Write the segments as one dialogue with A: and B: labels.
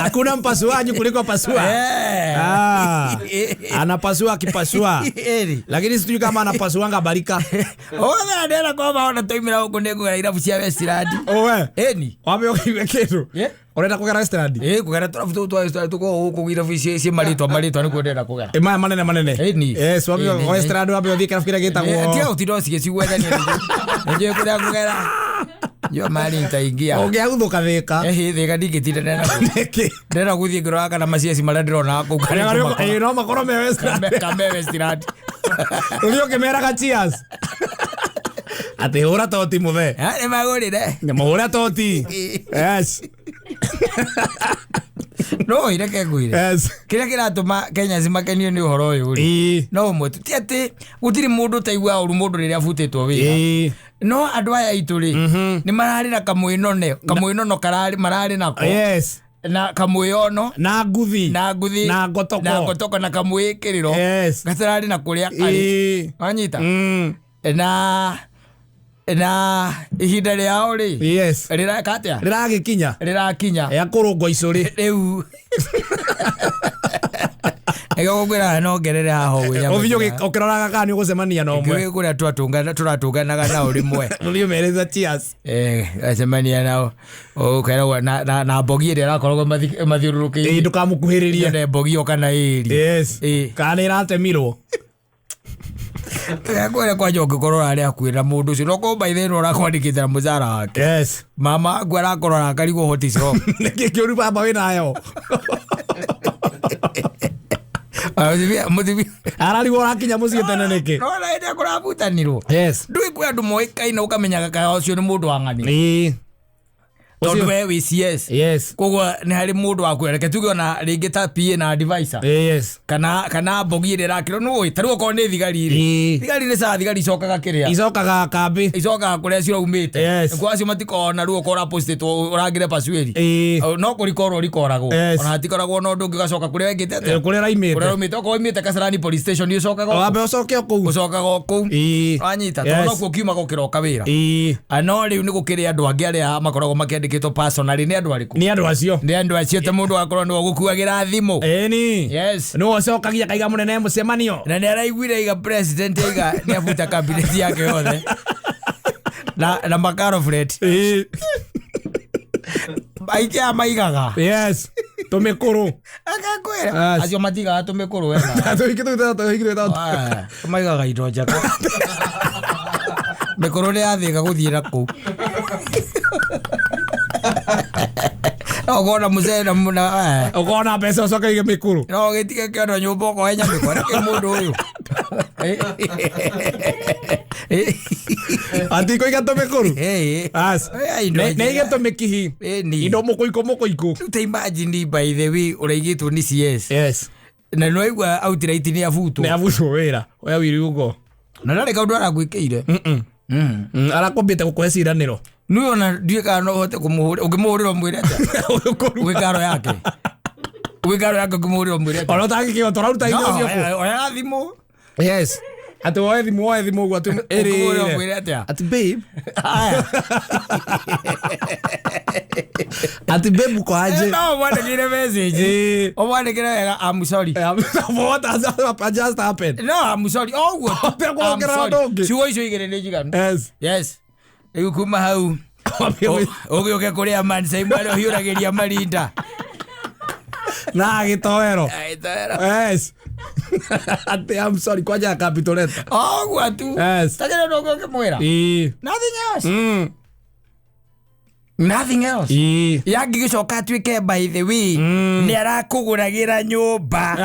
A: Hakuna mpasuaji kuliko pasua.
B: Eh.
A: Ah, anapasua akipasua.
B: Ĩni.
A: Lakini sijui kama anapasuanga barika.
B: Othe ndĩrenda kwamba ona twaumĩra gũkũ nĩngũgera irabu cia Westland.
A: Owe.
B: Ĩni.
A: Wambe ũkĩigue kĩndũ.
B: Yeah.
A: Ũrenda kũgera Westland?
B: Ĩ kũgera tũrabu tũu twa Westland tũkoragwo gũkũ irabu ici ciĩ marĩtwa marĩtwa nĩkuo ndĩrenda kũgera.
A: Ĩ maya manene manene.
B: Ĩni.
A: Yes, wambe
B: Ĩni.
A: Westland wambe ũthiĩ kĩrabu kĩrĩa gĩtagwo.
B: Tiga gũtinda ũcigĩcigwethania nĩnjũĩ kũrĩa ngũgera. Njũĩ mali nitaingia.
A: Ũngĩaguthũka thĩka.
B: Ĩhĩ thĩka ndingĩtinda ndĩrenda
A: Nĩkĩ?
B: ndĩrenda gũthiĩ ngĩroraga kana maciaci marĩa ndĩrona kũu kana nĩkũmakora.
A: Ĩ no makorwo me Westland.
B: Kame Westland.
A: Ũthiĩ ũkĩmeraga cheers. Atĩ hũra toti mũthee.
B: Ah, nĩmagũrire.
A: Mũhũre toti. Yes.
B: No ireke ngwĩre.
A: Yes.
B: Kĩrĩa kĩratũma Kenyans makenio nĩ ũhoro ũyũ rĩ.
A: Ĩ.
B: No ũmwe tu ti atĩ gũtirĩ mũndũ ũtaiguaga ũru mũndũ rĩrĩa abutĩtwo wĩra.
A: Ĩ.
B: No andũ aya aitũ rĩ nĩ mararĩ na kamwĩnone kamwĩnono kararĩ mararĩ nako
A: Yes.
B: na kamwĩono
A: Na nguthi.
B: na nguthi
A: Na ngotoko.
B: na ngotoko na kamwĩkĩrĩro
A: Yes.
B: gatararĩ na kũrĩa karĩ
A: Ĩ.
B: wanyita
A: Mm.
B: na na ihinda rĩao rĩ
A: Yes.
B: rĩreka atĩa
A: Rĩragĩkinya.
B: rĩrakinya
A: Ya kũrũngwo icũrĩ.
B: rĩu nĩkĩo ngũkwĩra no ngerere haha ũguo
A: Ũthiĩ ũkĩroraga kana nĩ ũgũcemania na ũmwe.
B: Ngĩũĩ kũrĩa tũratũnganaga nao rĩmwe
A: Ũthiĩ ũmerĩte cheers.
B: Eh, acemania nao ũkeragwo na mbogi ĩrĩa ĩrakoragwo
A: Ĩ
B: mathiũrũrũkĩirie
A: ndũkamũkuhĩrĩrie.
B: Yone mbogi ĩyo kana ĩri
A: Yes.
B: Ĩ.
A: Kana nĩ ĩratemirwo.
B: Kwĩra kwanja ũngĩkorwo ũrarĩ hakuhĩ na mũndũ ũcio no korwo by the way nĩ ũrakwandĩkĩte na mũcara wake
A: Yes.
B: mama aku arakorwo arakarigwo what is wrong
A: Nĩkĩ kĩũru baba wĩnayo?
B: Ah, mũthibia
A: Ararigwo ũrakinya mũciĩ tene nĩkĩ?
B: no na hĩndĩ ĩrĩa kũrabutanirwo
A: Yes.
B: ndũĩ kwĩ andũ moĩkaine ũkamenyaga kana ũcio nĩ mũndũ wa ng'ani
A: Ĩ.
B: tondũ
A: Ũcio-
B: we wĩ CS
A: Yes.
B: koguo nĩ harĩ mũndũ waku reke tuge ona rĩngĩ ta PA na advisor
A: Yes.
B: kana mbogi ĩrĩa ĩrakĩrwo nĩ ta rĩu okorwo nĩ thigari rĩ
A: Ĩ.
B: thigari nĩ saa thigari icokaga kĩrĩa
A: Icokaga kambĩ.
B: icokaga kũrĩa ciraumĩte
A: Yes.
B: nĩkuo acio matikoragwo na ruo okorwo ũrapostĩtwo ũrangĩre pasuĩri
A: Ĩ.
B: no kũrikorwo ũrikoragwo
A: Yes.
B: ona hatikoragwo na ũndũ ũngĩ ũgacoka kũrĩa wekĩte atĩa
A: Kũrĩa
B: kũrĩa
A: ũraimĩte.
B: ũraumĩte okorwo ũimĩte Kasarani police station ũcokaga o
A: Wambe
B: kũu.
A: ũcoke o kũu.
B: ũcokaga o kũu
A: Ĩ.
B: wanyita
A: Yes.
B: tondũ nokuo kiumaga ũkĩroka wĩra
A: Ĩ.
B: Ah, no rĩu nĩ gũkĩrĩ andũ angĩ arĩa makoragwo makĩandĩkĩtwo personally nĩ andũ arĩkũ
A: Nĩ andũ acio.
B: nĩ andũ acio ta mũndũ akorwo nĩwe ũgũkuagĩra thimũ
A: Ĩni.
B: yes
A: Nĩwe ũcokagia kaiga mũnene mũcemanio.
B: na nä araiguire iga president aiga nä abuta cabinet yake yothe na makaro Fred
A: Ĩ.
B: aingĩ aya maigaga
A: Yes. Tũmĩkũrũ.
B: akakwĩra
A: Yes.
B: acio matigaga tũmĩkũrũ wega
A: Tũingĩ tũithatũ, tũingĩ tũithatũ.
B: Ah, maigaga indo njega mĩkũrũ nĩ yathĩga gũthiĩ na kũu no ũkona mũcere na na
A: Ũkona mbeca ũcoke ũige mĩkũrũ.
B: no gĩtige kĩondo nyũmba ũkoe nyamĩkwa nĩkĩ mũndũ ũyũ
A: Atikũiga tũmĩkũrũ.
B: Eh,
A: As.
B: Eh, indo
A: Nĩ
B: njega.
A: nĩ ige tũmĩkihi.
B: Ĩni.
A: Indo mũkũikũ mũkũikũ.
B: Rĩu ta imagine by the way ũraigĩtwo nĩ CS
A: Yes.
B: na nĩwaigua outright nĩ abutwo
A: Nĩ abutwo wĩra. Oya wiri ugo.
B: na ndarĩ kaũndũ arakwĩkĩire
A: Arakwambĩte gũkũhe ciranĩro.
B: nĩ ona ndiũĩ kana no ũhote kũmũhũrĩra ũngĩmũhũrĩra ũmwĩre atĩa
A: Ũkũruga.
B: gwĩ karo yake gwĩ karo yake ũngĩmũhũrĩra ũmwĩre atĩa
A: Ona ũtangĩkĩhota ũraruta indo
B: No,
A: ũcio kũ?
B: oya thimũ
A: Yes. Atĩ woe thimũ woe thimũ ũguo atĩ
B: ũngĩmũhũrĩra
A: ĩrĩ.
B: ũmwĩre atĩa
A: Atĩ babe.
B: Aya.
A: Atĩ babe uko aje?
B: no ũmwandĩkĩre message
A: Ĩ.
B: ũmwandĩkĩre wega I'm sorry
A: What has just happened?
B: no I'm sorry o ũguo tu.
A: Ũtekuongerera
B: I'm sorry.
A: ũndũ ũngĩ.
B: ciugo icio igĩrĩ nĩ njiganu
A: Yes.
B: yes rĩu kuma hau ũgĩũke kũrĩa mansai marĩa ũhiũragĩria marinda
A: Na gĩtoero.
B: Agĩtoero.
A: Yes. Atĩ I'm sorry kwanja capital letter.
B: o ũguo tu
A: Yes.
B: takĩrĩ ũndũ ũngĩ ũngĩmwĩra
A: Ĩ.
B: nothing else
A: Mm.
B: nothing else
A: Ĩ.
B: yangĩgĩcoka atuĩke by the way nĩ arakũgũragĩra nyũmba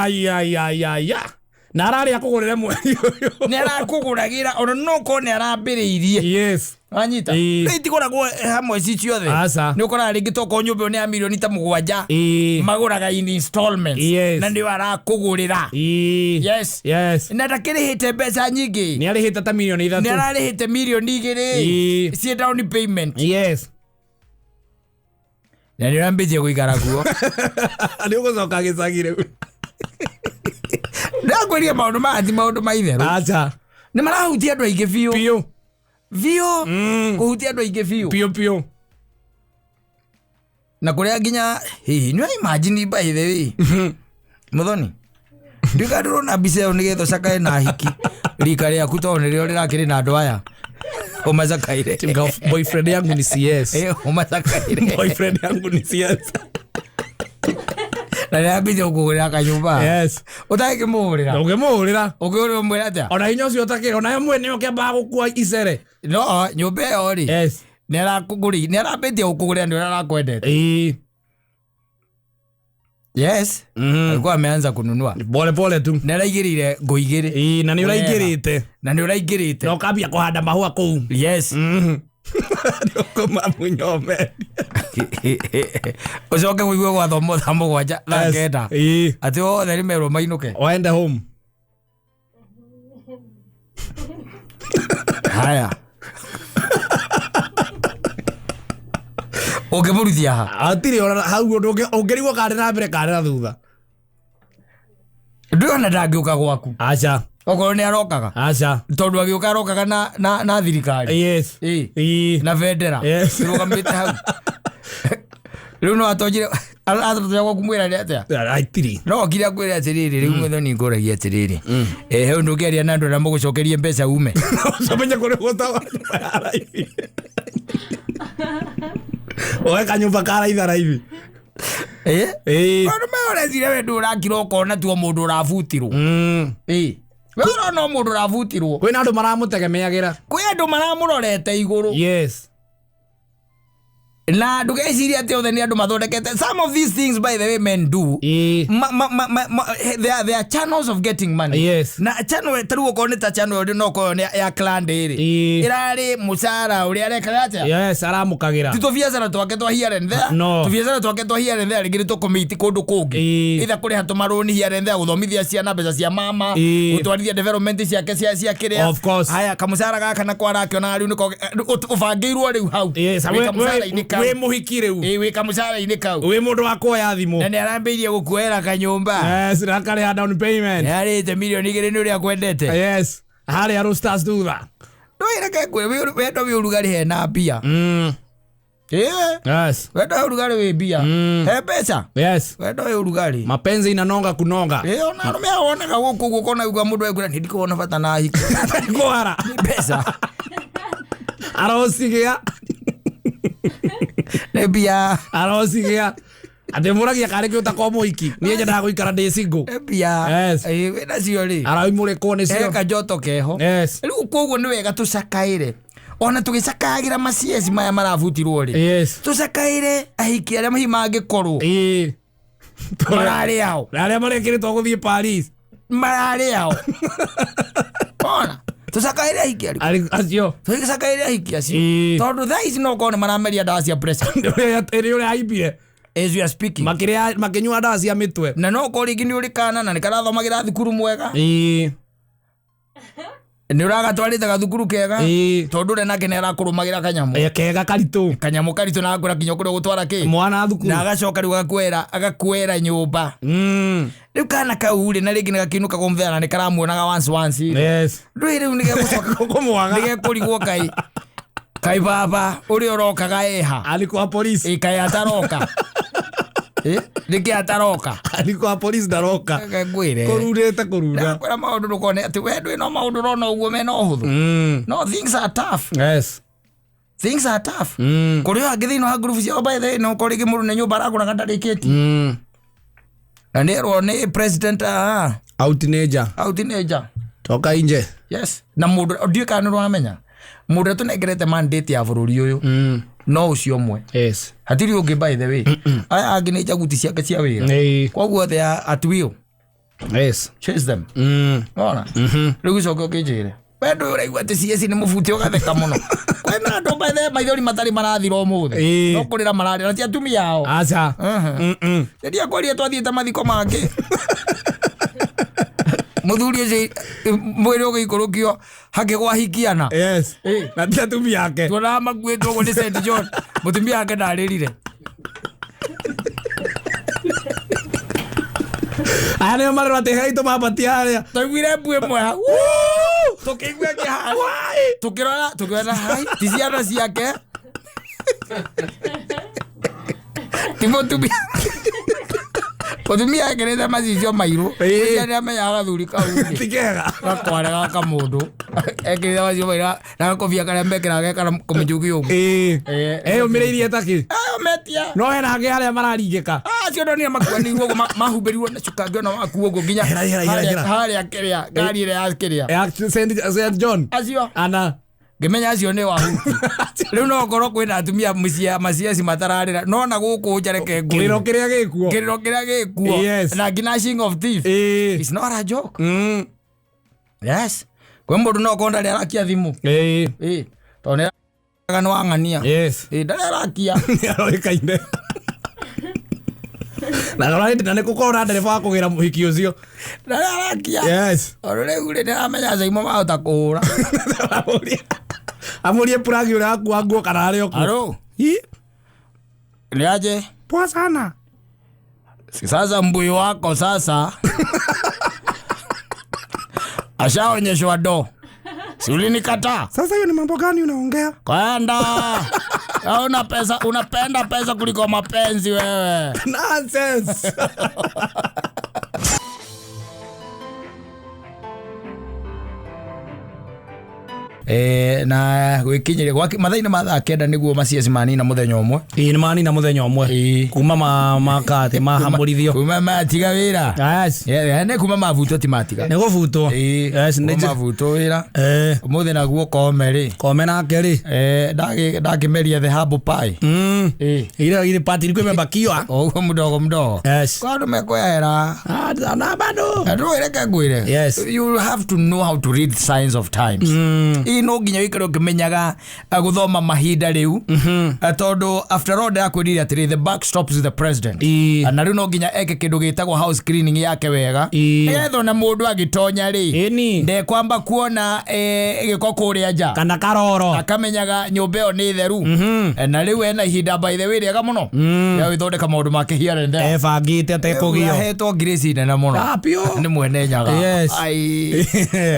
A: Ai ai ai ai. ai. Na ararĩ akũgũrĩre mweri ũyũ.
B: nĩ arakũgũragĩra ona no korwo nĩ arambĩrĩirie
A: Yes.
B: wanyita
A: Ĩ.
B: rĩu itigũragwo hamwe ci ciothe
A: Aca.
B: nĩ ũkoraga rĩngĩ tokorwo nyũmba ĩyo nĩ ya mirioni ta mũgwanja
A: Ĩ.
B: magũraga in installments
A: Yes.
B: na nĩyo arakũgũrĩra
A: Ĩ.
B: yes
A: Yes.
B: na ndakĩrĩhĩte mbeca nyingĩ
A: Nĩ arĩhĩte ta mirioni
B: nĩ
A: ithatũ.
B: ararĩhĩte mirioni igĩrĩ
A: Ĩ.
B: ciĩ down payment
A: Yes.
B: na nĩ ũrambĩtie gũikara kuo
A: Nĩ ũgũcoka gĩcagi rĩu.
B: ndakwĩria maũndũ maya ti maũndũ ma itherũ
A: Aca.
B: nĩ marahutia andũ aingĩ biũ
A: Biũ.
B: biũ
A: Mm.
B: kũhutia andũ aingĩ biũ
A: Biũ biũ.
B: Na kũrĩa nginya hihi nĩ imagine by the way muthoni ndika ndĩrona mbica ĩyo nĩgetha ũcakae na hiki rika rĩaku tondũ nĩrĩo rĩrakĩrĩ na andũ aya ũmacakaire.
A: Boyfriend yangu ni CS.
B: Eh, ũmacakaire.
A: Boyfriend yangu ni CS.
B: Na nĩambĩtie gũkũgũrĩra kanyũmba
A: Yes.
B: ũtangĩmũgũrĩra.
A: Ũngĩmũgũrĩra.
B: Ũkĩũrĩra ũmwĩre atĩa?
A: Ona hinya ũcio ũtakĩrĩ ona we mwene ũkĩambaga gũkua icere.
B: No nyũmba ĩyo rĩ,
A: Yes.
B: nĩarambĩtie gũkũgũrĩra nĩ ũrĩa arakwendete.
A: Ĩĩ.
B: Yes, alikuwa ameanza kununua.
A: Pole pole tu.
B: Nĩaraigĩrĩire ngũ igĩrĩ.
A: Ĩĩ, na nĩ ũraingĩrĩte.
B: Na nĩ ũraingĩrĩte.
A: Na ũkambia kũhanda mahũa kũu.
B: Yes.
A: Nĩũkũmamunya.
B: Ũcoke wĩigue gwathomwo thaa 7 thaa 9
A: Ĩĩ.
B: atĩ othe nĩ merwo mainũke.
A: Waende home.
B: Haya, ũngĩmũruthia ha?
A: Hatirĩ ona hau ũndũ ũngĩrigwo karĩ na mbere karĩ na thutha.
B: Ndũrona ndangĩũka gwaku?
A: Aca.
B: Okorwo nĩ arokaga.
A: Aca.
B: Tondũ agĩũka arokaga na thirikari.
A: Yes.
B: Ĩĩ.
A: Ĩĩ.
B: Na bendera
A: Yes.
B: ĩrũgamĩte hau. Rĩu no atonjire atonya gwaku mwĩra nĩ atĩa?
A: Hatirĩ.
B: No okire akwĩre atĩrĩrĩ, rĩu mũthoni ngũragia atĩrĩrĩ, he ũndũ ũngĩaria na andũ arĩa mũgũcokerie mbeca ume.
A: Ũcamenye kũrĩa ũgũtawa nyũmba ya raithi. Woe kanyũmba ka raitha raithi.
B: Ĩĩ.
A: Ĩĩ.
B: Maũndũ maya ũrecira we ndũ ũrakira ũkona tu o mũndũ ũrabutirwo. Ĩĩ, we ũrona o mũndũ ũrabutirwo.
A: Kwĩna andũ maramũtegemeagĩra.
B: Kwĩ andũ maramũrorete igũrũ.
A: Yes.
B: Na ndũgecirie atĩ othe nĩ andũ mathondekete. Some of these things, by the way, men do.
A: Ĩĩ.
B: They are channels of getting money.
A: Yes.
B: Na channel ta rĩu okorwo nĩ ta channel ĩrĩ no korwo nĩ ya clan rĩ,
A: Ĩĩ.
B: ĩrarĩ mũcara ũrĩa arekaga atĩa?
A: Yes, aramũkagĩra.
B: Ti tũbiacara twake twa here and there.
A: No.
B: Tũbiacara twake twa here and there rĩngĩ nĩ tũkũmĩti kũndũ kũngĩ.
A: Ĩĩ.
B: Either kũrĩha tũmarũni here and there, gũthomithia ciana, mbeca cia mama,
A: Ĩĩ.
B: gũtwarithia development ciake cia kĩrĩa.
A: Of course.
B: Haya, kamũcara gaka nako arakĩona rĩu nĩko ũbangĩirwo rĩu hau.
A: Yes,
B: Wĩ kamũcara-inĩ kau.
A: wĩ mũhiki rĩu.
B: Ĩĩ, wĩ kamũcara-inĩ kau.
A: Wĩ mũndũ wa kuoya thimũ.
B: Na nĩ arambĩirie gũkuoera kanyũmba.
A: Yes, na akarĩha down payment.
B: Nĩ arĩte mirioni 2 nĩ ũrĩa akwendete.
A: Yes. Harĩa Roasters thutha.
B: Ndwĩreke ngwĩre wendo wĩ ũrugarĩ hena mbia. Ĩĩ.
A: Yes.
B: Wendo wĩ ũrugarĩ wĩ mbia. He mbeca.
A: Yes.
B: Wendo wĩ ũrugarĩ.
A: Mapenzi inanonga kunonga.
B: Ĩĩ, ona arũme aya wonaga gũkũ ũguo ũkona uga mũndũ ekwĩra nĩ ndikuona bata na hiki.
A: Kwara.
B: Nĩ mbeca.
A: Arocigĩa.
B: Nĩ mbia.
A: Arocigĩa. Atĩ mũragia karĩ kĩ ũtakoo mũhiki. Niĩ nyendaga gũikara ndĩ single.
B: Nĩ mbia.
A: Yes.
B: Ĩĩ, wĩnacio rĩ.
A: Araimũrĩkwo
B: He
A: nĩcio.
B: kajoto keho.
A: Yes.
B: Rĩu koguo nĩ wega tũcakaĩre. Ona tũgĩcakaagĩra macieci maya marabutirwo rĩ.
A: Yes.
B: Tũcakaĩre ahiki arĩa hihi mangĩkorwo
A: Ĩĩ.
B: mararĩ ao.
A: Na arĩa marekĩrĩtwo gũthiĩ Paris.
B: Mararĩ ao. Ona tũcakaĩre ahiki arĩkũ?
A: Acio.
B: Tũcakaĩre ahiki acio.
A: Ĩĩ.
B: Tondũ thaa ici no ũkorwo nĩ marameria ndawa cia pressure.
A: Nĩ ũrĩa aimbire.
B: As we are speaking.
A: Makĩrĩa makĩnyua ndawa cia mĩtwe.
B: Na no ũkorwo rĩngĩ nĩ ũrĩ kana na nĩ karathomagĩra thukuru mwega.
A: Ĩĩ.
B: Nĩ ũragatwarĩte gathukuru kega.
A: Ĩĩ.
B: Tondũ ũrĩa nake nĩ arakũrũmagĩra kanyamũ.
A: Ĩ, kega karitũ.
B: Kanyamũ karitũ na agakwĩra kinya kũrĩa ũgũtwara kĩ.
A: Mwana thukuru.
B: Na agacoka rĩu agakuera nyũmba. Rĩu kana kau rĩ na rĩngĩ nĩ gakiinũka mũthenya na nĩ karamuonaga once once.
A: Yes.
B: Ndũĩ rĩu nĩ gegũcoka
A: Kũmwaga.
B: nĩ gekũrigwo kai kai baba ũrĩa ũrokaga eha.
A: Alikuwa polisi.
B: Ĩ, kaĩ ataroka. Ĩ, nĩkĩ ataroka?
A: Alikuwa polisi ndaroka.
B: Reke ngwĩre.
A: Kũrurĩte kũrura.
B: Ndakwĩra maũndũ ndũkone atĩ we ndwĩ no maũndũ ũrona ũguo mena ũhũthũ. No things are tough.
A: Yes.
B: Things are tough. Kũrĩ o angĩ thĩinĩ wa ngurubu ciao by the way no korwo rĩngĩ mũndũ nĩ nyũmba aragũraga ndarĩkĩtie. Na nĩerwo nĩ president
A: Out nature.
B: out nature.
A: Toka nje.
B: Yes. Na mũndũ ndiũĩ kana nĩ ũramenya mũndũ ũrĩa tũnengerete mandate ya bũrũri ũyũ no ũcio ũmwe.
A: Yes.
B: Hatirĩ ũngĩ by the way. Aya angĩ nĩ njaguti ciake cia wĩra.
A: Ĩĩ.
B: Koguo they are at will.
A: Yes.
B: Chase them. Ona rĩu gĩcoke ũkĩnjĩre we ndũĩ ũraigua atĩ CS nĩ mũbute ũgatheka mũno. Kwĩna andũ by the way maithori matarĩ marathira ũmũthĩ.
A: Ĩĩ.
B: No kũrĩra mararĩra na ti atumia ao.
A: Aca.
B: Rĩrĩa kwaria twathiĩte mathiko mangĩ mũthuri ũcio mwĩrĩ ũgĩikũrũkio hakĩgwa hikiana.
A: Yes.
B: Ĩĩ.
A: Na ti atumia ake.
B: Tuonaga makuĩtwo ũguo nĩ St John mũtumia wake ndarĩrire.
A: Aya nĩo marerwo atĩ hei tũmambatie harĩa.
B: Twaiguire mbu ĩmwe hau tũkĩigua ĩkĩhana tũkĩrora tũkĩona hai ti ciana ciake. Ti mũtumia. Mũtumia ekĩrĩte macicio mairũ.
A: Ĩĩ.
B: Ũcio nĩamenyaga gathuri kau rĩ.
A: Ti kega.
B: Gakware gaka mũndũ. Ekĩrĩte macicio mairũ na gakobia karĩa mekĩraga gekana kũmĩjugi ũguo.
A: Ĩĩ.
B: Ĩĩ.
A: Eyũmĩrĩirie takĩ.
B: Ayo metia.
A: No hena angĩ arĩa mararingĩka.
B: Acio ndonire makuanĩirwo ũguo mahumbĩrirwo na cuka ngĩona wakuo ũguo nginya
A: Hera, hera, hera, hera.
B: harĩa kĩrĩa ngari ĩrĩa ya kĩrĩa.
A: Ya St John.
B: Acio
A: Ana.
B: ngĩmenya acio nĩ wahuti. Rĩu no korwo kwĩna atumia mũciĩ maciaci matararĩra no na gũkũ nja reke
A: Kĩrĩro
B: ngwĩre.
A: kĩrĩa gĩkuo.
B: Kĩrĩro kĩrĩa gĩkuo.
A: Yes.
B: Na gnashing of teeth.
A: Ĩĩ.
B: It's not a joke.
A: Mm.
B: Yes. Kwĩ mũndũ no okorwo ndarĩ arakia thimũ.
A: Ĩĩ.
B: Ĩĩ. Tondũ nĩ nĩ wang'ania.
A: Yes.
B: Ĩĩ ndarĩ arakia.
A: Nĩ aroĩkaine. Na ngorwo na nĩ gũkorwo na ndereba wa kũgĩra mũhiki ũcio.
B: Ndarĩ arakia.
A: Yes.
B: Tondũ rĩu rĩ nĩramenya Caimo mahota kũhũra.
A: Amũrie puragi ũrĩa wakua nguo kana arĩ o kuo.
B: Aro.
A: Ĩ,
B: Ni aje?
A: Poa sana.
B: Sasa mbuyu wako sasa ashaonyeshwa do, si ulinikataa?
A: Sasa hiyo ni mambo gani unaongea?
B: Kwenda una pesa, unapenda pesa kuliko mapenzi wewe.
A: Nonsense.
B: E, na gwikinyire gwaki mathaa-inĩ ma thaa kenda nĩguo maciaci manina mũthenya ũmwe.
A: Ĩĩ nĩ manina mũthenya ũmwe.
B: Ĩĩ.
A: Kuma makatĩ mahamũrithio.
B: Kuma matiga wĩra.
A: Yes.
B: Yeah, nĩ kuma mabutwo ti matiga.
A: Nĩ gũbutwo.
B: Ĩĩ,
A: Yes, nĩ
B: kuma mabutwo wĩra.
A: Eh,
B: Ũmũthĩ naguo kome rĩ.
A: kome nake rĩ.
B: Eh, ndakĩmeria the humble pie.
A: Mm.
B: Ĩĩ.
A: Ile ile party ilikuwa imebakiwa.
B: Oguo mdogo mdogo.
A: Yes.
B: Kwa andũ mekwehera.
A: Ah, na bado.
B: Andũ reke ngwĩre.
A: Yes.
B: You have to know how to read signs of times.
A: Mm.
B: Ĩ no nginya wĩikare ũkĩmenyaga gũthoma mahinda rĩu. Tondũ after all ndĩrakwĩrire atĩrĩ the buck stops with the president.
A: Ĩ.
B: Na rĩu no nginya eke kĩndũ gĩtagwo house cleaning yake wega.
A: Ĩ.
B: Nĩgetha ona mũndũ agĩtonya rĩ.
A: Ĩni.
B: Ndekwamba kuona gĩko kũrĩa nja.
A: Kana karoro.
B: Akamenyaga nyũmba ĩyo nĩ theru. Na rĩu ena ihinda by the way rĩega mũno rĩa gwĩthondeka maũndũ make here and there.
A: Ebangĩte atekũgio.
B: Ahetwo grace nene mũno.
A: Ah, piũ.
B: Nĩ mwene nyaga.
A: Yes.
B: Ai.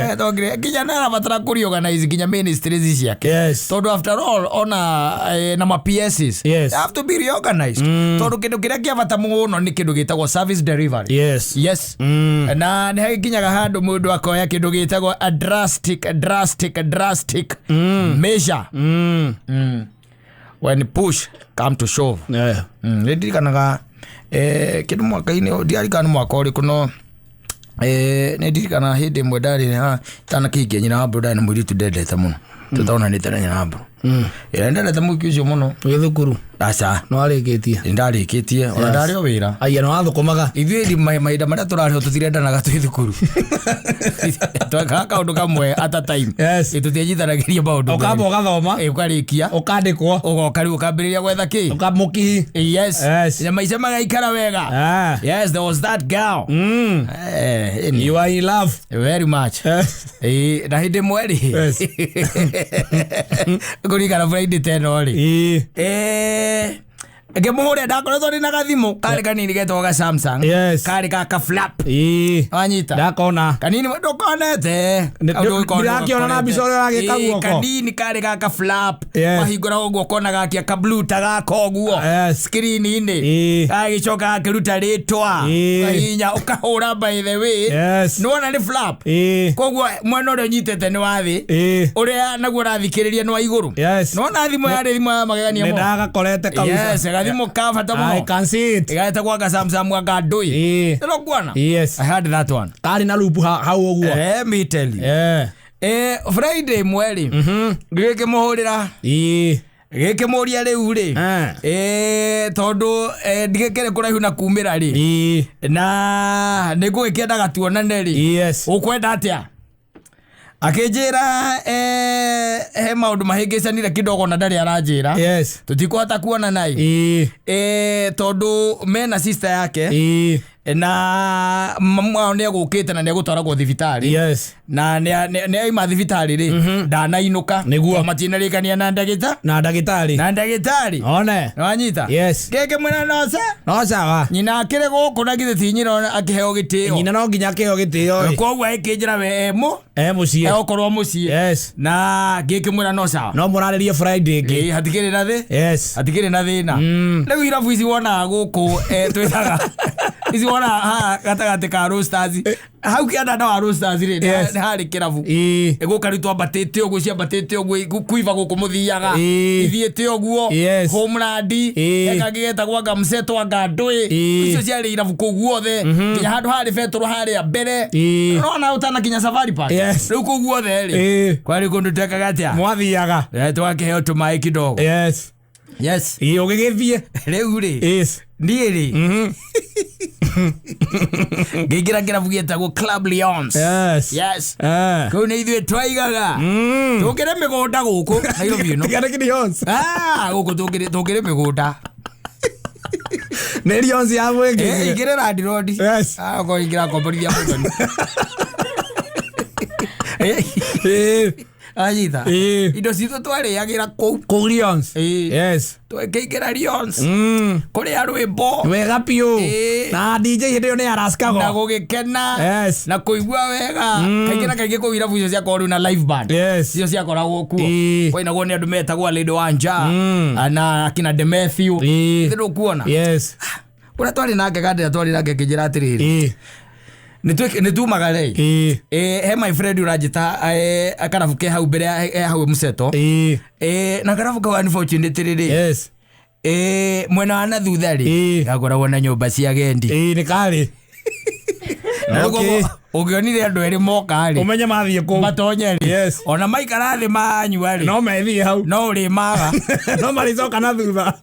B: Ahetwo grace nginya nĩ arabatara kũreorganize nginya ministries ciake.
A: Yes.
B: Tondũ after all ona na ma PSs.
A: Yes.
B: They have to be reorganized. Tondũ kĩndũ kĩrĩa kĩa bata mũno nĩ kĩndũ gĩtagwo service delivery.
A: Yes.
B: Yes.
A: Mm.
B: Na nĩ hagĩkinyaga handũ mũndũ akoya kĩndũ gĩtagwo a drastic measure.
A: Mm.
B: Mm. When push come to shove.
A: Yeah.
B: Nĩ ndirikanaga kĩndũ mwaka-inĩ ndiarikana nĩ mwaka ũrĩkũ no nĩ ndirikanaga hĩndĩ ĩmwe ndarĩ haha itanakĩhikia nyina wa mbũrũ ndarĩ na mũirĩtu ndendete mũno tũtaonanĩte na nyina wa mbũrũ. Ĩĩ ndendete mũhiki ũcio mũno.
A: Wĩ thukuru.
B: Aca.
A: Nĩ warĩkĩtie.
B: Nĩ ndarĩkĩtie ona ndarĩ o wĩra.
A: Aya nĩ wathũkũmaga.
B: Ithuĩ mahinda marĩa tũrarĩho tũtirendanaga twĩ thukuru. Twekaga kaũndũ kamwe at a time.
A: Yes.
B: Ĩ, tũtianyitanagĩria maũndũ
A: Ũkamba
B: merĩ.
A: ũgathoma.
B: Ĩ, ũkarĩkia
A: Ũkandĩkwo.
B: ũgoka rĩu ũkambĩrĩria gwetha kĩ.
A: Ũkamũkihi.
B: Yes.
A: Yes.
B: Na maica magaikara wega.
A: Ah.
B: Yes, there was that girl.
A: Mm.
B: Ĩni.
A: You are in love.
B: Very much.
A: Yes.
B: Ĩ, na hĩndĩ ĩmwe rĩ.
A: Yes.
B: Ngũririkana Friday ta ĩno rĩ.
A: Ĩ.
B: Ngĩmũhũrĩra ndakoretwo ndĩ na gathimũ karĩ kanini getagwo ga Samsung.
A: Yes.
B: Karĩ ga flap.
A: Ĩ.
B: Wanyita.
A: Ndakona.
B: Kanini ndũkonete.
A: Ndirakĩona na mbica ũrĩa ũragĩka
B: Ĩ,
A: guoko.
B: Kanini karĩ gaka flap.
A: Yes.
B: Wahingũra ũguo ũkona gakia ka blue ta gaka ũguo.
A: Yes.
B: Screen-inĩ.
A: Ĩ.
B: Gagĩcoka gakĩruta rĩtwa.
A: Ĩ.
B: Ũkahihinya ũkahũra by the way.
A: Yes.
B: Nĩwona nĩ flap.
A: Ĩ.
B: Koguo mwena ũrĩa ũnyitĩte nĩ wa thĩ.
A: Ĩ.
B: Ũrĩa naguo ũrathikĩrĩria nĩ wa igũrũ.
A: Yes.
B: Nĩwona thimũ yarĩ thimũ ya magegania
A: Nĩ
B: mũno.
A: ndagakorete kabisa.
B: Yes, gathimũ ka bata
A: I
B: mũno.
A: can see it.
B: Ĩgetagwo ga Samsung ga ndũi.
A: Ĩ.
B: Nĩũkuona?
A: Yes.
B: I had that one.
A: Karĩ na loop hau ũguo.
B: Let me tell you.
A: Eh.
B: Friday ĩmwe rĩ ngĩgĩkĩmũhũrĩra
A: Ĩ.
B: gĩkĩmũria rĩu rĩ
A: Eh.
B: tondũ ndigĩkĩrĩ kũraihu na kumĩra rĩ
A: Ĩ.
B: na nĩ ngũgĩkĩendaga tuonane rĩ
A: Yes.
B: ũkwenda atĩa akĩnjĩra he maũndũ mahĩngĩcanire kidogo na ndarĩ aranjĩra
A: Yes.
B: tũtikũhota kuonana ĩ
A: Ĩ.
B: Tondũ mena sister yake
A: Ĩ.
B: Na mamu wao nĩ egũkĩte na nĩ egũtwaragwo thibitarĩ.
A: Yes.
B: Na nĩ aima thibitarĩ rĩ, ndanainũka.
A: Nĩguo.
B: Matinarĩkania na ndagĩta
A: Na ndagĩtarĩ.
B: Na ndagĩtarĩ.
A: One.
B: Nĩwanyita?
A: Yes.
B: Ngĩkĩmwĩra noce
A: No sawa.
B: Nyina akĩrĩ gũkũ na githĩ ti nyina akĩheo gĩtĩo?
A: Nyina no nginya akĩheo gĩtĩo ĩ.
B: Koguo ĩkĩnjĩra we emu
A: E mũciĩ.
B: Egũkorwo mũciĩ.
A: Yes.
B: Na ngĩkĩmwĩra no sawa.
A: No mũrarĩrie Friday ĩngĩ.
B: Ĩ, hatikĩrĩ na thĩ
A: Yes.
B: Hatikĩrĩ na thĩna. Rĩu irabu ici wonaga gũkũ, twĩtaga ici wonaga haha gatagatĩ ka Roasters, hau kĩanda wa Roasters rĩ,
A: Yes.
B: nĩ harĩ kĩrabu.
A: Ĩ.
B: Gũka rĩu twambatĩte ũguo, ciambatĩte ũguo kuiva gũkũ mũthiaga
A: Ĩ.
B: ithiĩte ũguo.
A: Yes.
B: Homeland.
A: Ĩ.
B: He kangĩ getagwo anga mseto anga ndũĩ.
A: Ĩ.
B: Icio ciarĩ irabu kũu guothe nginya handũ harĩ betũrũ harĩa mbere.
A: Ĩ.
B: Nona ũtanakinya Safari Park.
A: Yes.
B: Rĩu kũu guothe rĩ,
A: Ĩ.
B: kwarĩ kũndũ twekaga atĩa?
A: Mwathiaga.
B: Twakĩheo tũmaĩ kidogo.
A: Yes.
B: Yes.
A: Ĩ, ũgĩgĩthiĩ.
B: Rĩu rĩ,
A: Yes.
B: niĩ rĩ, ngĩingĩra kĩrabu gĩetagwo Club Lions.
A: Yes.
B: Yes.
A: Eh.
B: Kũu nĩ ithuĩ twaigaga tũkĩrĩ mĩgũnda gũkũ Nairobi ĩno.
A: Tigana kĩ Lions.
B: Ah, gũkũ tũkĩrĩ mĩgũnda.
A: Nĩ Lions ya mwĩngĩ.
B: Ingĩrĩ landlord.
A: Yes.
B: Ah, okorwo ingĩra komborithia mũthoni.
A: Ĩ.
B: Anyita.
A: Ĩ.
B: Indo citũ twarĩagĩra kũu.
A: Kũu Lions.
B: Ĩ.
A: Yes.
B: Twekĩingĩra Lions kũrĩa rwĩmbo.
A: Wega biũ.
B: Ĩ.
A: Na DJ hĩndĩ ĩyo nĩ
B: Na
A: araskago.
B: gũgĩkena.
A: Yes.
B: Na kũigua wega. Kaingĩ na kaingĩ kũu irabu icio ciakorwo rĩu na live band.
A: Yes.
B: Icio ciakoragwo kuo.
A: Ĩ.
B: Kwainagwo nĩ andũ metagwo Lady Wanja na akina Demethiu.
A: Ĩ.
B: Thĩ ndũkuona.
A: Yes.
B: Ũrĩa twarĩ nake kandĩra twarĩ nake kĩnjĩra atĩrĩrĩ,
A: Ĩ.
B: nĩ tumaga rĩ.
A: Ĩ.
B: He my friend ũranjĩta, karabu ke hau mbere he hau mseto.
A: Ĩ.
B: Na karabu kau unfortunately rĩ,
A: Yes.
B: mwena wa na thutha rĩ,
A: Ĩ.
B: gakoragwo na nyũmba cia gendi.
A: Ĩ, nĩ karĩ.
B: Na rĩu
A: Okay.
B: koguo ũngĩonire andũ erĩ moka rĩ,
A: Ũmenye mathiĩ kũu.
B: matonye rĩ,
A: Yes.
B: ona maikara thĩ manyua rĩ,
A: No methiĩ hau.
B: no ũrĩmaga.
A: No marĩcoka na thutha.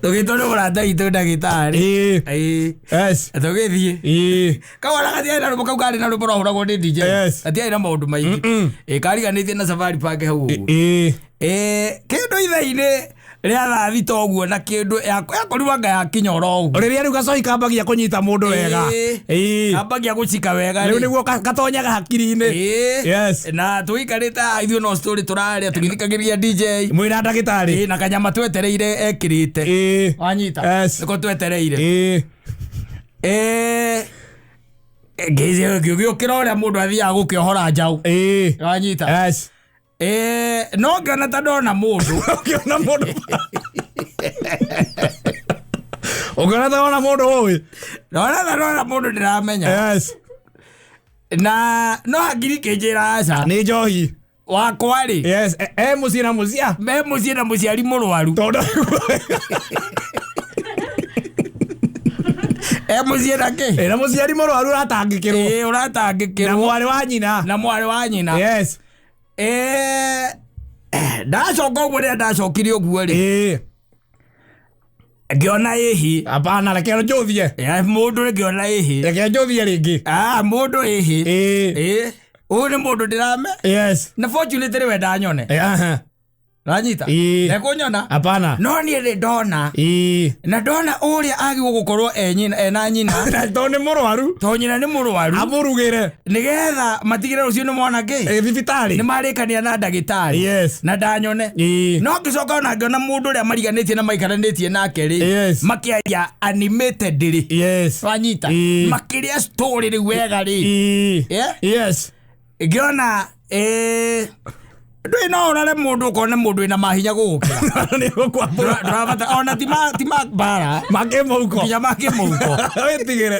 B: Tũgĩtwo nĩ mũrata witũ ndagĩtarĩ.
A: Ĩ.
B: Ĩ.
A: Yes.
B: Tũgĩthiĩ.
A: Ĩ.
B: Kau ona gatiarĩ na rwĩmbo, kau karĩ na rwĩmbo rwahũragwo nĩ DJ.
A: Yes.
B: Gatiarĩ na maũndũ maingĩ. Ĩ, kariganĩtie na Safari Park hau ũguo.
A: Ĩ.
B: Kĩndũ ithaa-inĩ rĩa thaa thita ũguo na kĩndũ yakorirwo anga yakinya oro ũguo.
A: Rĩrĩa rĩu gacohi kambagia kũnyita mũndũ wega. Ĩ.
B: Kambagia gũcika wega
A: Rĩu
B: rĩ.
A: nĩguo gatonyaga hakiri-inĩ.
B: Ĩ.
A: Yes.
B: Na tũikarĩte haha ithuĩ no story tũrarĩa tũgĩthikagĩrĩria DJ.
A: Mwĩna ndagĩtarĩ.
B: Ĩ, na kanyama twetereire ekĩrĩte.
A: Ĩ.
B: Wanyita?
A: Yes.
B: Nĩko twetereire.
A: Ĩ.
B: Ngĩũkĩra ũrĩa mũndũ athiaga gũkĩohora njaũ.
A: Ĩ.
B: Wanyita?
A: Yes.
B: No ngĩona ta ndona mũndũ.
A: Ũkĩona mũndũ. Ũkĩona ta wona mũndũ ũĩ.
B: Ndona ta ndona mũndũ ndĩramenya.
A: Yes.
B: Na no hakiri kĩnjĩra aca.
A: Nĩ njohi.
B: Wakwa rĩ,
A: Yes. E mũciĩ na mũcia.
B: me mũciĩ na mũciari mũrwaru.
A: Tondũ
B: E mũciĩ na kĩ?
A: Ĩ, na mũciari mũrwaru ũratangĩkĩrwo.
B: Ĩ,
A: Na
B: ũratangĩkĩrwo.
A: mwarĩ wa nyina.
B: Na mwarĩ wa nyina.
A: Yes.
B: Ndacoka ũguo, rĩrĩa ndacokire ũguo rĩ,
A: Ĩ.
B: Ngĩona ĩhi.
A: Hapana, reke njũthie.
B: Mũndũ rĩ, ngĩona ĩhi.
A: Reke njũthie rĩngĩ.
B: Ah, mũndũ ĩhi.
A: Ĩ.
B: Ĩ, ũyũ nĩ mũndũ ndĩrame.
A: Yes.
B: Na fortunately we ndanyone.
A: Aha.
B: Ranyita?
A: Ĩ.
B: Ndekũnyona.
A: Hapana.
B: No niĩ rĩ ndona.
A: Ĩ.
B: Na ndona ũrĩa agĩrĩirwo gũkorwo e nyina, ena nyina.
A: Na tondũ nĩ mũrwaru.
B: To nyina nĩ mũrwaru.
A: Amũrugĩre.
B: Nĩgetha matigĩre rũciũ nĩ mona kĩ?
A: Ĩ, thibitarĩ.
B: Nĩ marĩkania na ndagĩtarĩ.
A: Yes.
B: Na ndanyone.
A: Ĩ.
B: No ngĩcoka ona ngĩona mũndũ ũrĩa mariganĩtie na maikaranĩtie nake rĩ,
A: Yes.
B: makĩaria animated rĩ.
A: Yes.
B: Wanyita?
A: Ĩ.
B: Makĩrĩa story rĩu wega rĩ.
A: Ĩ.
B: Yeah?
A: Yes.
B: Ngĩona ndũĩ no ũrore mũndũ ũkone mũndũ wĩna mahinya gũgũkĩra.
A: Nĩ gũkwambũra.
B: Ndũrabata ona ti ma mbara.
A: Makĩmũhuko.
B: Nginya makĩmũhuko.
A: Wĩtigĩre.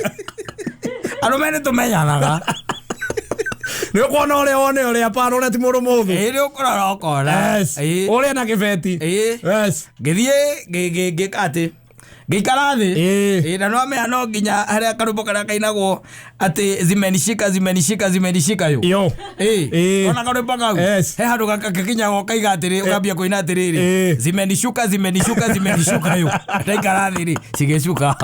B: Arũme nĩ tũmenyanaga.
A: Nĩ ũkuona ũrĩa wone ũrĩa hapana ũrĩa ti mũndũ mũhũthũ.
B: Ĩ, nĩ ũkũrora ũkona.
A: Yes.
B: Ĩ.
A: Ũrĩa na kĩbeti.
B: Ĩ.
A: Yes.
B: Ngĩthiĩ ngĩka atĩ ngĩikara thĩ.
A: Ĩ.
B: Ĩ, na no amenya no nginya harĩa karũmbo karĩa kainagwo atĩ zimenishika zimenishika zimenishika yo.
A: Yo.
B: Ĩ.
A: Ĩ.
B: Ona karwĩmbo kau.
A: Yes.
B: He handũ gakinyaga ũkaiga atĩrĩ, ũkambia kũina atĩrĩrĩ,
A: Ĩ.
B: zimenishuka zimenishuka zimenishuka yo, ndaikara thĩ rĩ cigĩcuka.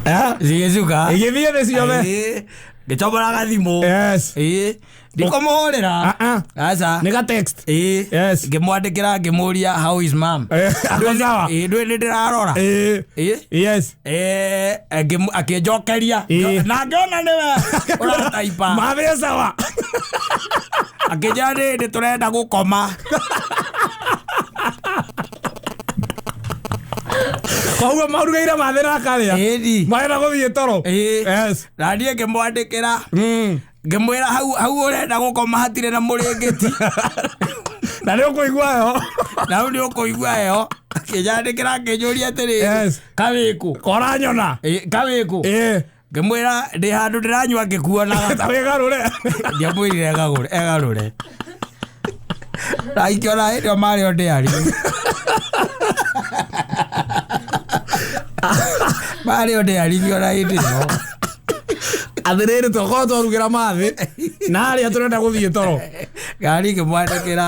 A: Eh?
B: Cigĩcuka.
A: Igĩthiĩ thĩ ciothe.
B: Ĩ, ngĩcomora gathimũ.
A: Yes.
B: Ĩ, Ndikũmũhũrĩra.
A: Ah, ah.
B: Aca.
A: Nĩ ga text.
B: Ĩĩ.
A: Yes.
B: Ngĩmwandĩkĩra ngĩmũria how is mom.
A: Eh, ako sawa.
B: Ĩĩ ndũĩ nĩ ndĩrarora.
A: Eh.
B: Ĩĩ.
A: Yes.
B: Eh, akĩnjokeria
A: Ĩĩ.
B: na ngĩona nĩwe ũrataipa
A: Mathĩ sawa.
B: akĩnjĩra nĩ nĩ tũrenda gũkoma.
A: Koguo marugaire mathĩ na akarĩa.
B: Ĩni.
A: Marenda gũthiĩ toro.
B: Ĩĩ.
A: Yes.
B: Na niĩ ngĩmwandĩkĩra
A: Mm.
B: ngĩmwĩra hau hau ũrenda gũkoma hatirĩ na mũrĩngĩti.
A: Na nĩ ũkũigua heho.
B: Na hau nĩ ũkũigua heho. Akĩnjandĩkĩra akĩnjũria atĩrĩrĩ.
A: Yes.
B: Kawĩkũ?
A: Koranyona.
B: Ĩĩ, kawĩkũ?
A: Ĩĩ.
B: Ngĩmwĩra ndĩ handũ ndĩranyua ngĩkuonaga.
A: Ta wĩgarũre.
B: Ndiamwĩrire egarũre egarũre. Na ikĩona hĩndĩ ĩyo marĩ o ndĩari. Marĩ o ndĩari ngĩona hĩndĩ ĩyo.
A: Atĩrĩrĩ tokorwo twarugĩra mathĩ na harĩa tũrenda gũthiĩ toro.
B: Ngari ngĩmwandĩkĩra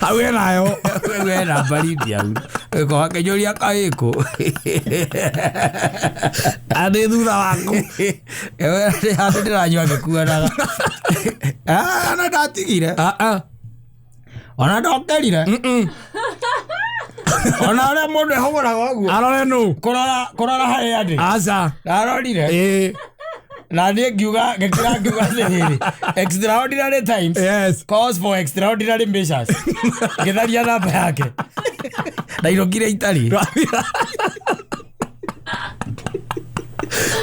A: Hau hena heho.
B: we na baridi hau. Ĩko akĩnjũria kawĩkũ.
A: Na ndĩ thutha waku.
B: Ngĩmwĩra ndĩ handũ ndĩranyua ngĩkuonaga. Ah, na ndatigire.
A: Ah ah.
B: Ona ndokerire.
A: Mm.
B: Ona ũrĩa mũndũ ehũgũraga ũguo.
A: Arore nũ?
B: Kũrora kũrora harĩa ndĩ.
A: Aca.
B: Ndarorire.
A: Ĩĩ.
B: Na niĩ ngiuga ngĩkĩra ngiuga atĩrĩrĩ extraordinary times
A: Yes.
B: calls for extraordinary measures. Ngĩtharia namba yake. Ndainũkire itarĩ.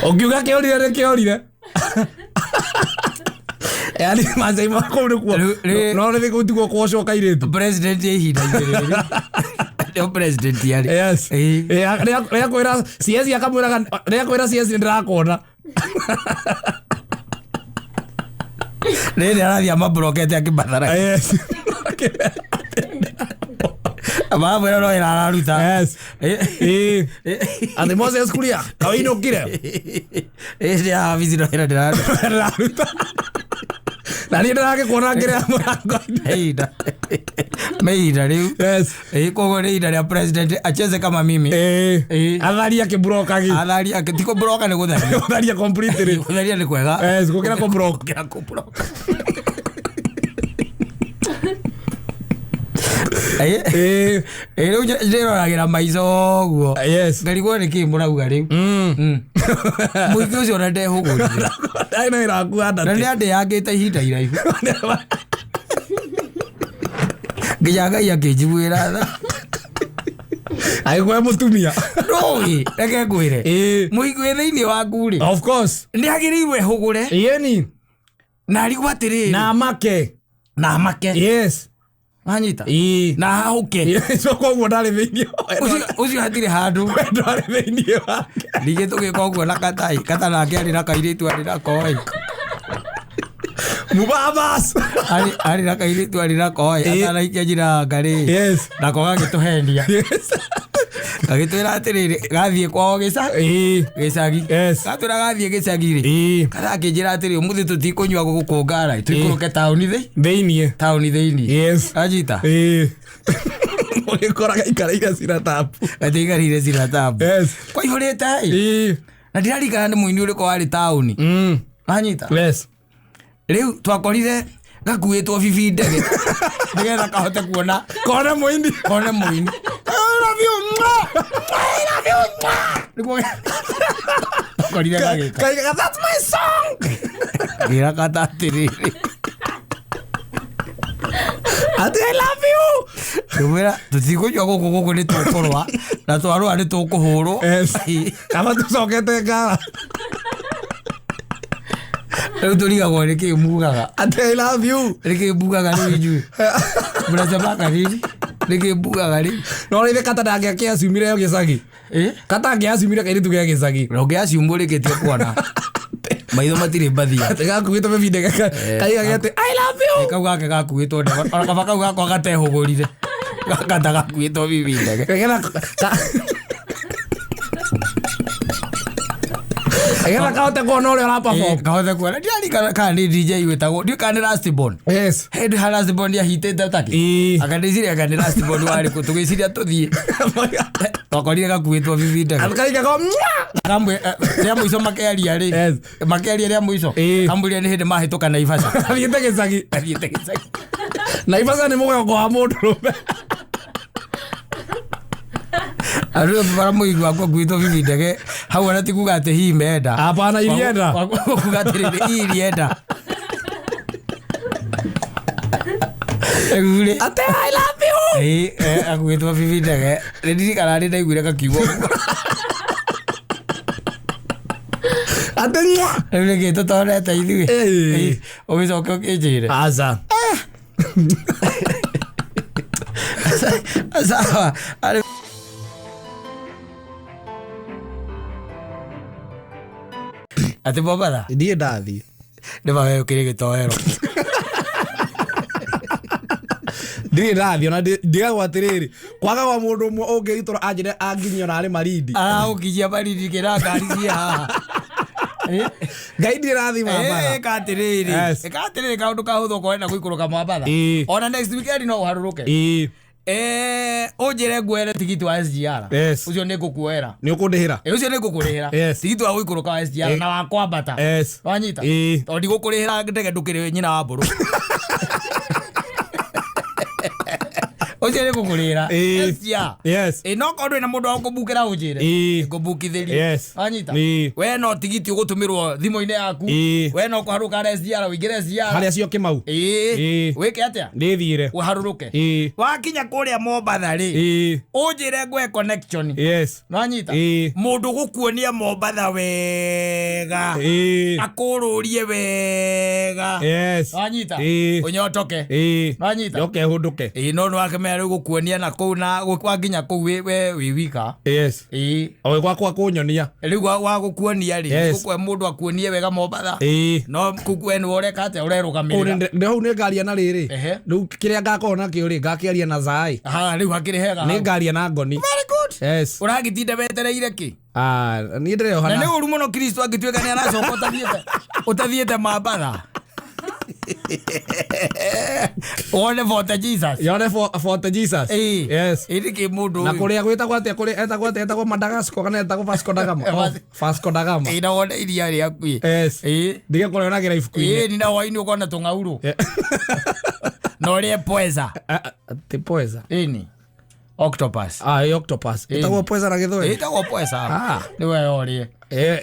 A: Ũngiuga kĩorire nĩ kĩorire. Yani macai ma kũu nĩkuo. No nĩ kũu tiguo kwocoka kairĩtu.
B: President ya ihinda-inĩ rĩrĩ. Nĩo president yarĩ.
A: Yes.
B: Ĩĩ.
A: Rĩa kwĩra CS akamwĩraga rĩa kwĩra CS nĩ ndĩrakuona.
B: Rĩrĩ arathiĩ amabrokete akĩmathara.
A: Yes.
B: Mamwĩra no wĩra araruta.
A: Yes. Ĩĩ. Atĩ Moses Kuria kawĩinũkire.
B: Ĩĩ ndĩ wabici no wĩra ndĩraruta.
A: Ndĩraruta. Na niĩ ndĩragĩkuona ngĩrĩa mũrango-inĩ.
B: Ihinda. Me ihinda rĩu.
A: Yes.
B: Ĩĩ koguo nĩ ihinda rĩa president acheze kama mimi.
A: Ĩĩ.
B: Ĩĩ.
A: Atharia kĩburokagi.
B: Athari ake ti kũbroka nĩ gũtharia.
A: Gũtharia completely.
B: Gũtharia nĩ kwega.
A: Yes, gũkĩra kũbroka.
B: Gũkĩra kũbroka. Ĩĩ.
A: Ĩĩ.
B: Ĩĩ rĩu ndĩroragĩra maico ũguo.
A: Yes.
B: Ngarigwo nĩ kĩĩ mũrauga rĩu.
A: Mm.
B: Mũingĩ ũcio ona ndehũgũrire.
A: Ndarĩ na wĩra waku wa
B: Na
A: ndati.
B: nĩ andĩangĩte ihinda iraihu. Nginya Ngai akĩnjiguĩra tha.
A: Agĩkũhe mũtumia.
B: Ndũĩ, reke ngwĩre.
A: Ĩĩ.
B: Mũingĩ wĩ thĩinĩ waku rĩ.
A: Of course.
B: Nĩ agĩrĩirwo ehũgũre
A: Ĩni.
B: na arigwo atĩrĩrĩ.
A: Na make.
B: Na amake.
A: Yes.
B: Wanyita?
A: Ĩĩ.
B: Na ahũke.
A: Yes, koguo ndarĩ thĩinĩ wa-
B: Ũcio hatirĩ handũ.
A: We ndwarĩ thĩinĩ wake.
B: Ningĩ tũgĩka ũguo na katai. Kata nake arĩ na kairĩtu arĩ nako ĩ.
A: Mubabas.
B: Arĩ na kairĩtu arĩ nako ĩ.
A: Ĩĩ.
B: Atanaikia njĩra ngarĩ.
A: Yes.
B: Nako gagĩtũhenia.
A: Yes.
B: Gagĩtwĩra atĩrĩrĩ gathiĩ kwao gĩca
A: Ĩĩ.
B: gĩcagi.
A: Yes.
B: Gatwĩra gathiĩ gĩcagi rĩ.
A: Ĩĩ.
B: Kana akĩnjĩra atĩrĩ ũmũthĩ tũtikũnyua gũkũ ngara tũikũrũke taũni thĩ
A: Thĩinĩ.
B: taũni thĩinĩ.
A: Yes.
B: Anjita.
A: Ĩĩ. Ũgĩkora gaikarĩire ciratabu.
B: Gatiikarĩire ciratabu.
A: Yes.
B: Kwaihũrĩte ĩ.
A: Ĩĩ.
B: Na ndirarikana nĩ mũini ũrĩkũ warĩ taũni.
A: Mm.
B: Wanyita.
A: Yes.
B: Rĩu twakorire gakuĩtwo bibi ndege nĩgetha kahote kuona
A: Kone mũini.
B: kone mũini. I love you, mwah! I love you, mwah! Nĩguo twakorire gagĩka.
A: Kaigaga that's my song.
B: Ngĩra kata atĩrĩrĩ.
A: Ati I love you.
B: Ngĩmwĩra tũtikũnyua gũkũ gũkũ nĩ tũkũrũa na twarũa nĩ tũkũhũrwo.
A: Yes. Kaba tũcokete ngara.
B: Rĩu tũrigagwo nĩ kĩĩ mugaga.
A: Ati I love you.
B: Nĩ kĩĩ mugaga rĩu inyuĩ. Mũracemaka nini? Nĩ kĩĩ mugaga rĩu?
A: No rĩrĩ kata ndangĩakĩacumire gĩcagi.
B: Ĩ?
A: Kata angĩacumire kairĩtu gĩa gĩcagi.
B: Na ũngĩaciumũrĩkĩtie kuona maitho matirĩ mbathia.
A: Gakuĩtwo bibi ndege kaigaga atĩ I love you.
B: Kau gake gakuĩtwo ndege ona kaba kau gakwa gatehũgũrire gakata gakuĩtwo bibi ndege.
A: Getha kahote kuona ũrĩa ũra-perform.
B: Kahote kuona ndiarikana kana nĩ DJ wĩtagwo ndiũ kana nĩ Lastborn.
A: Yes.
B: Hĩndĩ ha Lastborn ahitĩte taki.
A: Ĩĩ.
B: Anga ndĩciria anga nĩ Lastborn warĩ kũ tũgĩciria tũthiĩ. Twakorire gakuĩtwo bibi ndege.
A: Akaikaga
B: Kamwe rĩa mũico makĩaria rĩ.
A: Yes.
B: Makĩaria rĩa mũico.
A: Ĩĩ.
B: Kamwĩrire nĩ hĩndĩ mahĩtũka Naivasha.
A: Athiĩte gĩcagi.
B: Athiĩte gĩcagi.
A: Naivasha nĩ mũgongo wa mũndũrũme.
B: Andũ maramũigua akuĩtwo bibi ndege hau ona ti kuga atĩ hihi menda.
A: Hapana irienda.
B: Kuga atĩrĩrĩ hii irienda. Rĩu rĩ
A: Ate I love you.
B: Ĩĩ, akuĩtwo bibi ndege nĩ ndirikana nĩ ndaiguire gakiugo ũguo.
A: Ate mwa.
B: Rĩu nĩkĩ tũtonete ithuĩ.
A: Ĩĩ.
B: Ĩĩ, ũgĩcoke ũkĩnjĩre.
A: Aca.
B: Sawa. Arĩ atĩ Mombatha
A: Ndiĩ ndathiĩ.
B: nĩ mawe ũkĩrĩ gĩtoero.
A: Ndirĩ ndathiĩ ona ndigagwo atĩrĩrĩ kwaga gwa mũndũ ũmwe ũngĩgĩtũra anjĩre anginyia ona arĩ Malindi.
B: Aragũkinyia Malindi kĩra ngari ciĩ haha.
A: Ngai ndirĩ ndathiĩ Mombatha.
B: Ĩka atĩrĩrĩ.
A: Yes.
B: Ĩka atĩrĩrĩ kaũndũ kahũthũ okorwo wenda gũikũrũka Mombatha.
A: Ĩĩ.
B: Ona next weekend no ũharũrũke.
A: Ĩĩ.
B: Ũnjĩre nguoere tigiti wa SGR.
A: Yes.
B: Ũcio nĩ ngũkuoera.
A: Nĩ ũkũndĩhĩra.
B: Ũcio nĩ ngũkũrĩhĩra.
A: Yes.
B: Tigiti wa gũikũrũka wa SGR na wa kwambata.
A: Yes.
B: Wanyita?
A: Ĩĩ.
B: Tondũ ndigũkũrĩhĩra ndege ndũkĩrĩ nyina wa mbũrũ. Ũcio nĩ ngũkũrĩhĩra.
A: Ĩĩ.
B: SGR.
A: Yes.
B: Ĩ no korwo ndwĩ na mũndũ wa gũkũbukĩra ũnjĩre.
A: Ĩĩ.
B: Ngũbukithĩrie.
A: Yes.
B: Wanyita?
A: Ĩĩ.
B: We no tigiti ũgũtũmĩrwo thimũ-inĩ yaku.
A: Ĩĩ.
B: We no kũharũka na SGR ũingĩre SGR.
A: Harĩa cio Kĩmau.
B: Ĩĩ.
A: Ĩĩ.
B: Wĩke atĩa?
A: Ndĩthiĩre.
B: Ũharũrũke.
A: Ĩĩ.
B: Wakinya kũrĩa Mombatha rĩ.
A: Ĩĩ.
B: Ũnjĩre ngwe connection.
A: Yes.
B: Nwanyita?
A: Ĩĩ.
B: Mũndũ gũkuonia Mombatha wega.
A: Ĩĩ.
B: Akũrũrie wega.
A: Yes.
B: Nwanyita?
A: Ĩĩ.
B: Ũnyotoke.
A: Ĩĩ.
B: Nwanyita?
A: Njoke hũndũke.
B: Ĩĩ no nĩwakĩmenya rĩu gũkuonia na kũu na wakinya kũu we wĩ wika.
A: Yes.
B: Ĩĩ.
A: O gwakwa kũnyonia.
B: Rĩu wa gũkuonia rĩ,
A: Yes.
B: gũkwe mũndũ akuonie wega Mombatha.
A: Ĩĩ.
B: No kũu we nĩwe ũreka atĩa
A: Kũu
B: ũrerũgamĩrĩra.
A: hau nĩ ngaria na rĩrĩ.
B: Ehe.
A: Rĩu kĩrĩa ngakorwo nakĩo rĩ ngakĩaria na Zai.
B: Ha rĩu hakĩrĩ hega.
A: Nĩ
B: hau.
A: ngaria na Ngoni.
B: Very good.
A: Yes.
B: Ũragĩtinda wetereire kĩ?
A: Ah, niĩ ndĩreoha
B: Na nĩ
A: na
B: ũru mũno Kristo angĩtuĩka nĩ aracoka ũtathiĩte Mombatha. Wone Fort Jesus.
A: Yone for the Jesus.
B: Ĩĩ.
A: Yes.
B: Ĩĩ nĩkĩ mũndũ
A: Na
B: ũyũ.
A: kũrĩa gwĩtagwo atĩa kũrĩa etagwo atĩa etagwo Madagascar kana etagwo Vasco da Gama. Oh, Vasco da Gama.
B: Ĩĩ na wone iria rĩaku ĩ.
A: Yes.
B: Ĩĩ.
A: Ndige kũrĩonagĩra ibuku-inĩ.
B: Ĩĩ ni na hwaĩ-inĩ ũkona tũng'aurũ.
A: Yeah.
B: Na ũrĩe pweza.
A: Ah, ah, Ti pweza.
B: Ĩni. Octopus.
A: Ah, ĩ octopus. Ĩtagwo pweza na gĩthweri.
B: Ĩtagwo pweza.
A: Ah.
B: Nĩ we ũrĩe.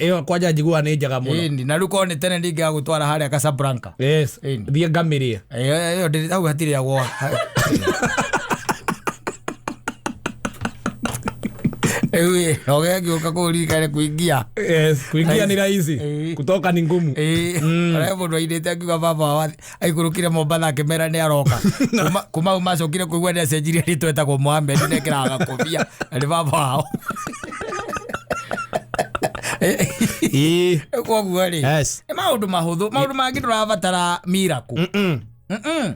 A: Ĩyo kwanja njiguaga nĩ njega mũno.
B: Ĩni na rĩu korwo nĩ tene ndingĩagũtwara harĩa Casablanca.
A: Yes.
B: Ĩni.
A: Thiĩ ngamĩrĩe.
B: Ĩyo ĩyo hau hatirĩagwo. Rĩu ĩ, ũgĩũka kũu ririkane kuingia.
A: Yes, kuingia ni rahisi.
B: Ĩĩ.
A: Kutoka ni ngumu.
B: Ĩĩ, ũrĩa mũndũ ainĩte akiuga baba wao aikũrũkire Mombatha akĩmera nĩ aroka. Kuma hau macokire kũigua nĩ acenjirie rĩtwa etagwo Mohamed na ekĩraga gakobia na nĩ baba wao.
A: Ĩĩ.
B: Koguo rĩ,
A: Yes.
B: nĩ maũndũ mahũthũ, maũndũ mangĩ ndũrabatara miracle.
A: Mm.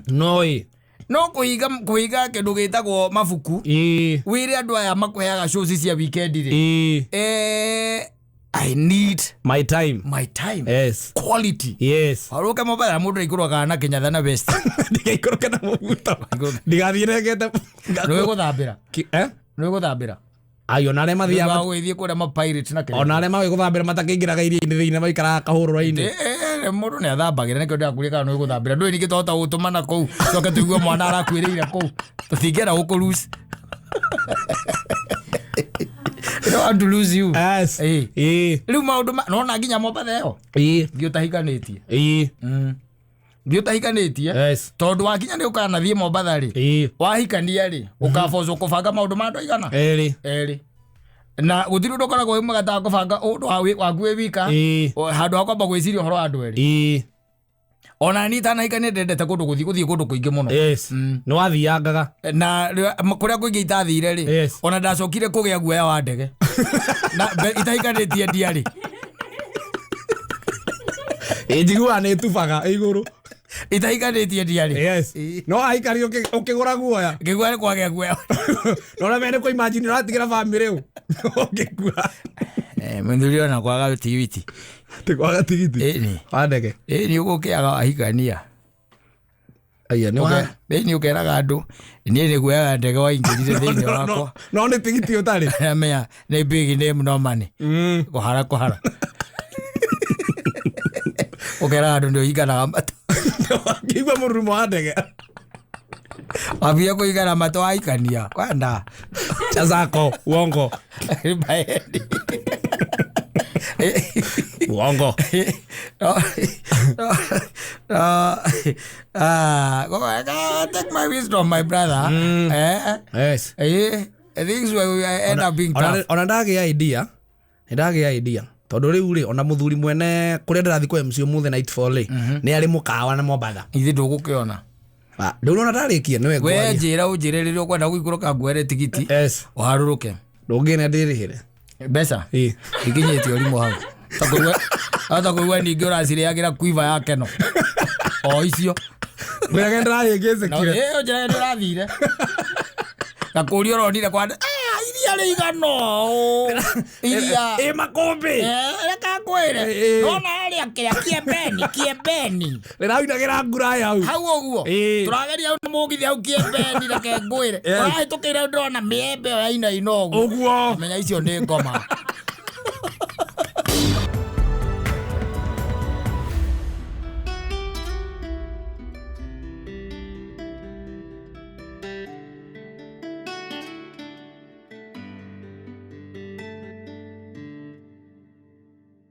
A: No ĩ.
B: No kũhinga kĩndũ gĩtagwo mabuku
A: Ĩĩ.
B: wĩre andũ aya makũheaga shows cia weekend rĩ.
A: Ĩĩ.
B: I need
A: My time.
B: my time.
A: Yes.
B: Quality.
A: Yes.
B: Harũke Mombatha mũndũ aikũrũkaga na Kenyatta na West.
A: Ndigaikũrũke na mũbuto. Ndigathiĩ regete.
B: Nĩũĩ gũthambĩra.
A: Eh?
B: Nĩũĩ gũthambĩra.
A: Ai ona arĩa mathiaga
B: Gũgĩthiĩ kũrĩa ma pirate na kĩrĩa.
A: ona arĩa magĩ gũthambĩra matakĩingĩraga iria-inĩ thĩinĩ maikaraga kahũrũra-inĩ.
B: Mũndũ nĩ athambagĩra nĩkĩo ndĩrakuria kana nĩũĩ gũthambĩra. Ndũĩ ningĩ twahota gũtũmana kũu coke tũigue mwana arakuĩrĩire kũu. Tũtingĩenda gũkũ lose. We don't want to lose you.
A: Yes.
B: Ĩĩ.
A: Ĩĩ.
B: Rĩu maũndũ ma nona nginya Mombatha ĩyo.
A: Ĩĩ.
B: Thiĩ ũtahikanĩtie.
A: Ĩĩ.
B: Thiĩ ũtahikanĩtie.
A: Yes.
B: Tondũ wakinya nĩ ũkanathiĩ Mombatha rĩ.
A: Ĩĩ.
B: Wahikania rĩ, ũkabocwo kũbanga maũndũ ma andũ aigana?
A: Erĩ.
B: Erĩ. Na gũtirĩ ũndũ ũkoragwo wĩ mwega ta kũbanga ũndũ waku wĩ wika.
A: Ĩĩ.
B: Handũ ha kwamba gwĩciria ũhoro wa andũ erĩ.
A: Ĩĩ.
B: Ona niĩ itanahikania ndendete kũndũ gũthiĩ kũndũ kũingĩ mũno.
A: Yes. Nĩ wathiangaga.
B: Na kũrĩa kũingĩ itathire rĩ,
A: Yes.
B: ona ndacokire kũgĩa guoya wa ndege. Na itahikanĩtie ndiarĩ.
A: Ĩ njiguaga nĩ ĩtubaga igũrũ.
B: Itahikanĩtie ndiarĩ.
A: Yes. No aikari ũkĩgũra guoya.
B: Ngĩigua nĩ kwagĩa guoya.
A: No ũrĩa nĩ kũ imagine ũratigĩra bamĩrĩ ũ. Ũngĩkua.
B: Mũthuri ona kwaga tigiti.
A: Ti kwaga tigiti.
B: Ĩni.
A: Wa ndege.
B: Ĩni ũgũkĩaga wahikania.
A: Aya, nĩ wa-
B: Thĩinĩ ũkeraga andũ niĩ nĩ kuoyaga ndege waingĩrire thĩinĩ wakwa.
A: No nĩ tigiti ũtarĩ.
B: Amenya nĩ big name no money. Kũhara kũhara. Ũkeraga andũ nĩ ũhinganaga matũ.
A: Ngĩigua mũrurumo wa ndege.
B: Wambia kũhingana matũ waikania. Kwenda.
A: Chazako, uongo.
B: Maeni.
A: Uongo.
B: No, no, no, ah, go, take my wisdom, my brother. Eh,
A: Yes.
B: eh, things will end up being tough.
A: Ona ndagĩa idea, nĩ ndagĩa idea tondũ rĩu rĩ ona mũthuri mwene kũrĩa ndĩrathiĩ kwa MC ũmũthĩ nightfall rĩ nĩ arĩ mũkawa na Mombatha.
B: Ithuĩ ndũgũkĩona.
A: Ah, rĩu nona ndarĩkia nĩwe
B: We
A: ngwaria.
B: njĩra ũnjĩre rĩrĩa ũkwenda gũikũrũka nguere tigiti
A: Yes.
B: ũharũrũke.
A: Ndũngĩne ndĩrĩhĩre.
B: Mbeca
A: Ĩ.
B: ikinyĩtie ũrimũ hau. Ta kũigua ningĩ ũracirĩagĩra kuiva ya keno. O icio.
A: Ngwĩraga ndĩrahĩngĩcĩkire.
B: Ĩyo njĩra ndĩrathire. Gakũria ũronire kwa ah, iria rĩigana ũũ. Iria.
A: Ĩ makũmbĩ.
B: Eh, reke ngwĩre.
A: Eh.
B: Nona harĩa kĩrĩa kĩembeni, kĩembeni.
A: Rĩraunagĩra ngura hau.
B: Hau ũguo.
A: Eh.
B: Tũrageria hau na mũgithi hau kĩembeni reke ngwĩre.
A: Yes.
B: Ũrahĩtũkĩire hau ndĩrona mĩembe ĩyo yainaina ũguo.
A: Ũguo.
B: Menya icio nĩ ngoma.